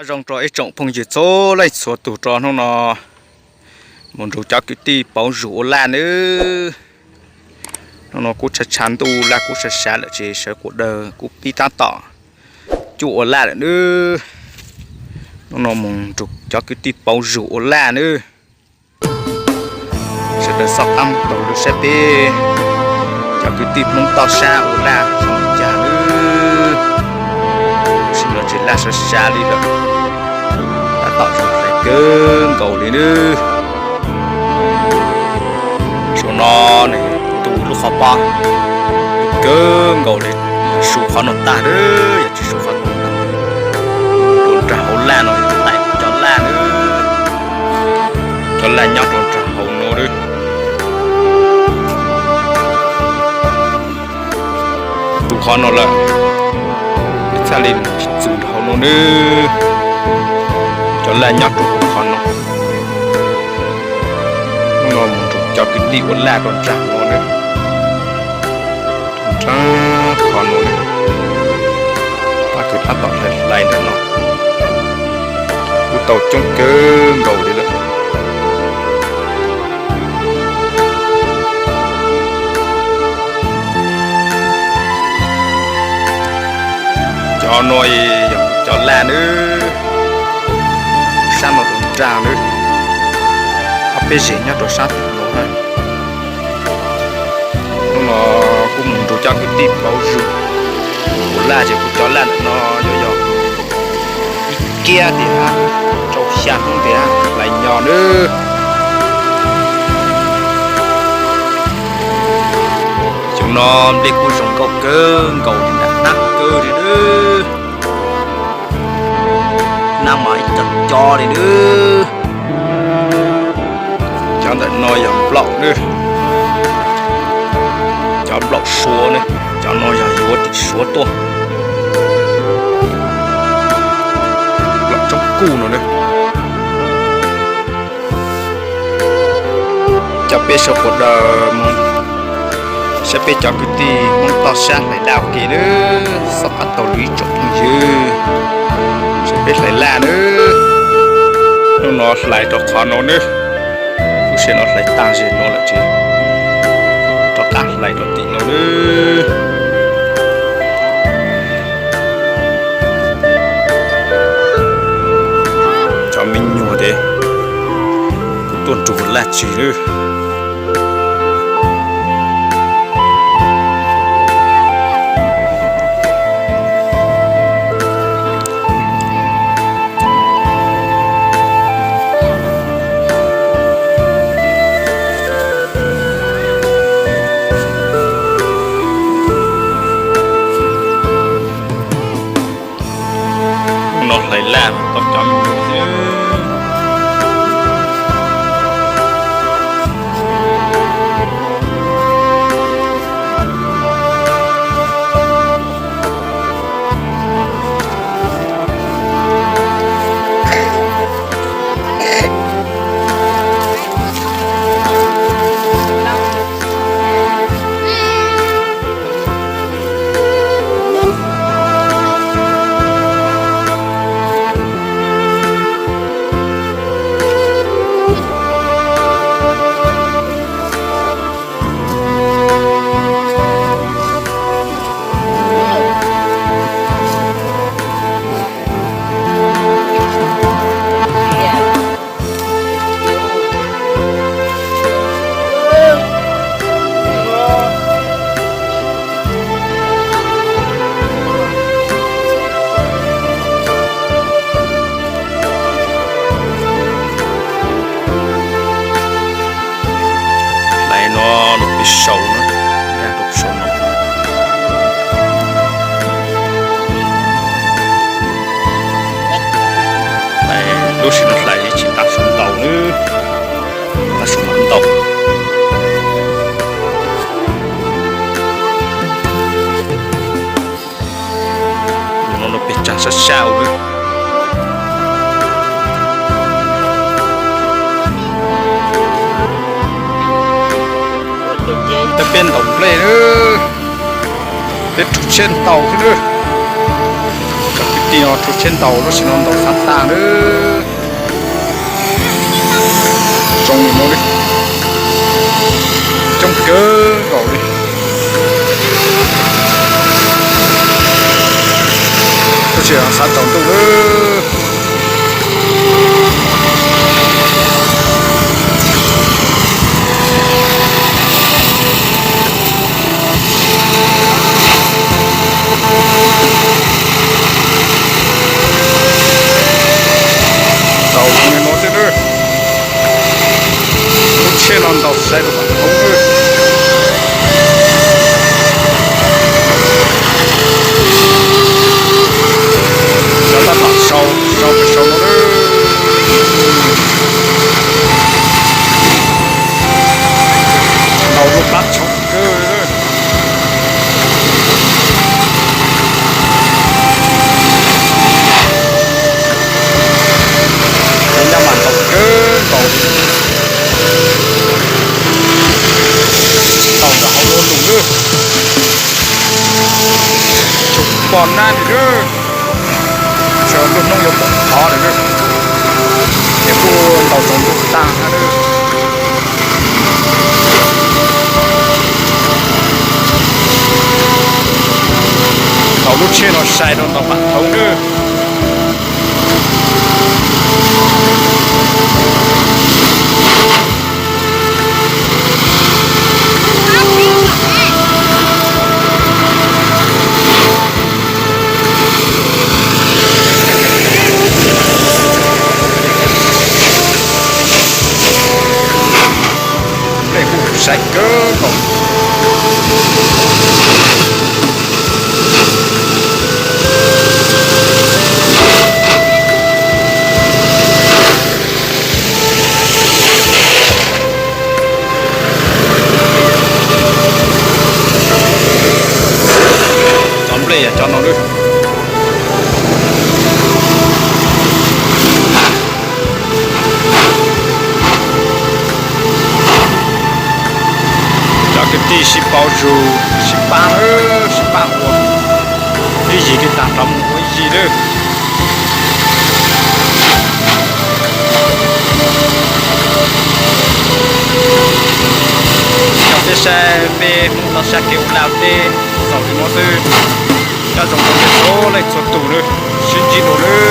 Zoo rau ib tsoom phooj ywg txhua leej txhua tus rau hnub no mus nrug cov kwv tij pauv zug ua laj nawb. Hnub no kuj tshav tshav ntuj laj kuj sab sab lawm ces sawv quas dawg kuj pib tab tom cuaj ua laj lawm nawb. Hnub no mus nrug cov kwv tij pauv zug ua laj nawb. Sawv daws xob qab taug lw saib peb cov kwv tij Hmoob toj sab ua laj zoo li cas nawb. Tam sim no tseem laj sab sab li lawm, tab tom zoo hlais kawg nkaus li nawb. Saum no nws tu lub qhov pob kawg nkaus li, su qhov no tag nawb, yog tsis su qhov no tag, rau nram hauv laj no, cov laj nawb, cov laj nyob rau nram hauv no nawb. Tu qhov no lawm, txhaj li txug hauv no nawb, cov laj nyob rau hauv qhov no. Hnub no mus nrug cov kwv tij ua laj rau nram no nawb, nram qhov no nawb. Pab kwv tab tom hlais hlais ntawm no, kuj tau coob kawg nkaus li lawm. Cov no yog cov laj nawb, sab no rau nram nawb, ob peb zeg nyob rau sab tim no na. Hnub no kuj mus nrug cov kwv tij pauv zug ua laj ces kuv cov laj ntawm no yuav yog ib kiab tiag, rau xya hnub tiag hlais nyo nawb. Xyoo no nplej kuj zoo nkauj kawg nkaus li, nram hnab kawg li nawb. Hnab mas ib co co li nawb. Cov ntawm no yog nplaum nawb, cov nplaum suav ne, cov no yog yuav tim suav tuaj. Nplaum tsoob kuj no nawb. Coj peb sawv quas dawg mus saib peb cov kwv tij Hmoob toj sab hlais laj ua ke nawb, xob qab taug lw ib tsoom phooj ywg, saib peb hlais laj nawb. Hnub no hlais rau qhov no nawb, lub sij hawm no hlais tag zig no lawm ces rov qab hlais rau tim no nawb. Cov me nyuam ces kuj tuaj nrug laj tswv nawb. Hnub no hlais laj tau cov me nyuam xwb. Hlais no, no peb saum na, rau saum no. Lub sij hawm no hlais tsis tas saum ntau nawb, tas saum ntau. No no peb tsav sab sab ua. Peb ntaus nplej nawb, peb rug tsheb ntaus xwb nawb. Cov kwv tij no rau tsheb ntaus, tab sis no ntaus xav tag lawm. Zoo li no li, coob kawg nkaus li. Tab sis xav tsaus ntuj lawm. Tau li no xwb nawb. Lub tsheb no ntaus sai rau pam thoob nawb. Cov tab tom sau, sau pem saum no nawb. Ntaus lub plab tshoob kawg. Cov nyob mas ntaus kawg nkaus. Ntaus ntawm hauv lub lus lawm. Tsuas pom nab li lawm. Tsuas lub hnub yuav pom qhov li lawm. Ces kuj ntaus tsaus ntuj tag na lawm. Ntaus lub tsheb no sai rau ntaus pam thoob nawb. Nplej kuj sai kawg nkaus. Cov nplej yog cov no lawm. Cov kwv tij sib pauv zus, sib pab, sib pab ua ib yig li tag rov mus ua ib yig lawm. Cov peb saib peb Hmoob toj siab kev ua laj teb txaus li no xwb. Nyob zoo rau nej txhua leej txhua tus nawb, sib ntsib dua nawb.